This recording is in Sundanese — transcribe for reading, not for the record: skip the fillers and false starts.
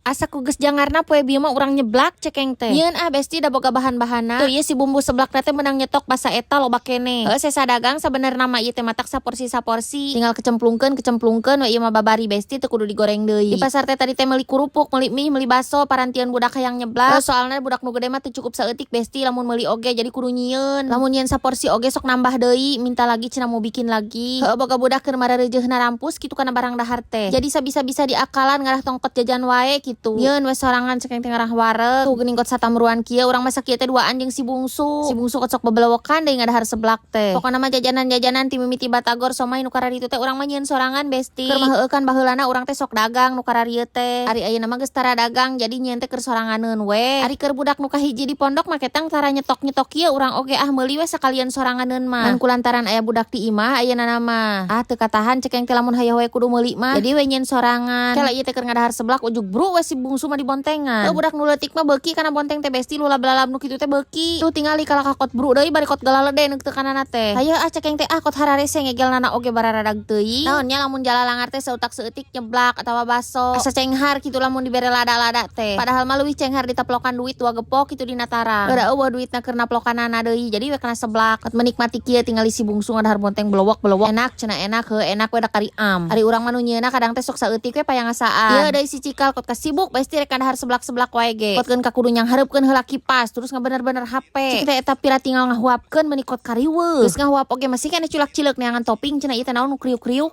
Asa ku geus jangarna poe bieu mah urang nyeblak, cekeng teh. Nyieun ah, Besti, da boga bahan-bahanna. Tuh, ieu si bumbu seblak teh menang nyetok basa eta loba keneh. Heuh, sesa dagang sabenerna mah ieu teh, matak saporsi-saporsi. Tinggal kecemplungkeun kecemplungkeun we ieu mah babari, Besti, teu kudu digoreng deui. Di pasar teh tadi teh meuli kerupuk, meuli mie, meuli baso parantieun budak hayang nyeblak. Heuh, soalna budak nu gede mah teu cukup saeutik, Besti, lamun meuli oge, jadi kudu nyieun. Lamun nyieun saporsi oge sok nambah deui, minta lagi cenah, mau bikin lagi. Heuh, boga budak keur marareujeuhna rampus kitu kana barang dahar teh. Jadi sabisa-bisa diakalan ngarah tongkot jajan wae kitu. Nyieun we sorangan, cekeng teh ngarah wareg. Tuh geuning kot satamruan kieu urang masak kieu teh duaan jeung si bungsu. Si bungsu kot sok bebelewokan deui ngadahar seblak teh. Pokona mah jajanan-jajanan ti mimiti batagor, somai, nu kararitu teh urang mah nyieun sorangan, Besti. Keur mah heueuh kan, baheulana urang teh sok dagang nu kararieu teh. Ari ayeuna mah geus tara dagang, jadi nyieun teh keur soranganeun we. Ari keur budak nu kahiji di pondok mah ketang tara nyetok-nyetok kieu, urang oge ah meuli we sakalian soranganeun mah. Ngan kulantaran aya budak di imah ayeuna mah. Ah, teu katahan cekeng teh lamun hayoh we kudu meuli mah. Jadi we nyieun sorangan. Kela ieu teh keur ngadahar seblak, ujug bru we si bungsu mah dibontengan. Tuh budak nu leutik mah beuki kana bonteng teh, Besti, lulab-lalab nu kitu teh beuki. Tuh tingali kalah kot bru deui bari kot galalede nu teu kanana teh. Hayo ah, cekeng teh, ah kot hararese ngegelnana oge bararadag teuing. Naon nya, lamun jalalangar teh sautak seutik nyeblak atawa baso. Asa cenghar kitu lamun dibere lada-lada teh. Padahal mah leuwih cenghar ditaplokan duit dua gepok kitu dina tarang. Da euweuh duitna keur naplokanana deui, jadi we kana seblak. Kot menikmati kieu tingali si bungsu ngadahar bonteng belowok-belowok. Enak cenah, enak, heuh enak we da kari am. Ari urang mah nu nyieunna kadang teh sok saeutik we payangasaan. Ieu deui si cikal kot kasibuk, Besti, rek dahar seblak-seblak wae ge. Kot keun ka kudu nyanghareupkeun heula kipas terus ngabener-bener HP. Cik teh eta pira tinggal ngahuapkeun meuni kot kariweuh. Geus ngahuap oge masih keneh culak cileuk neangan topping cenah, ieu teh naon nu kriuk-kriuk.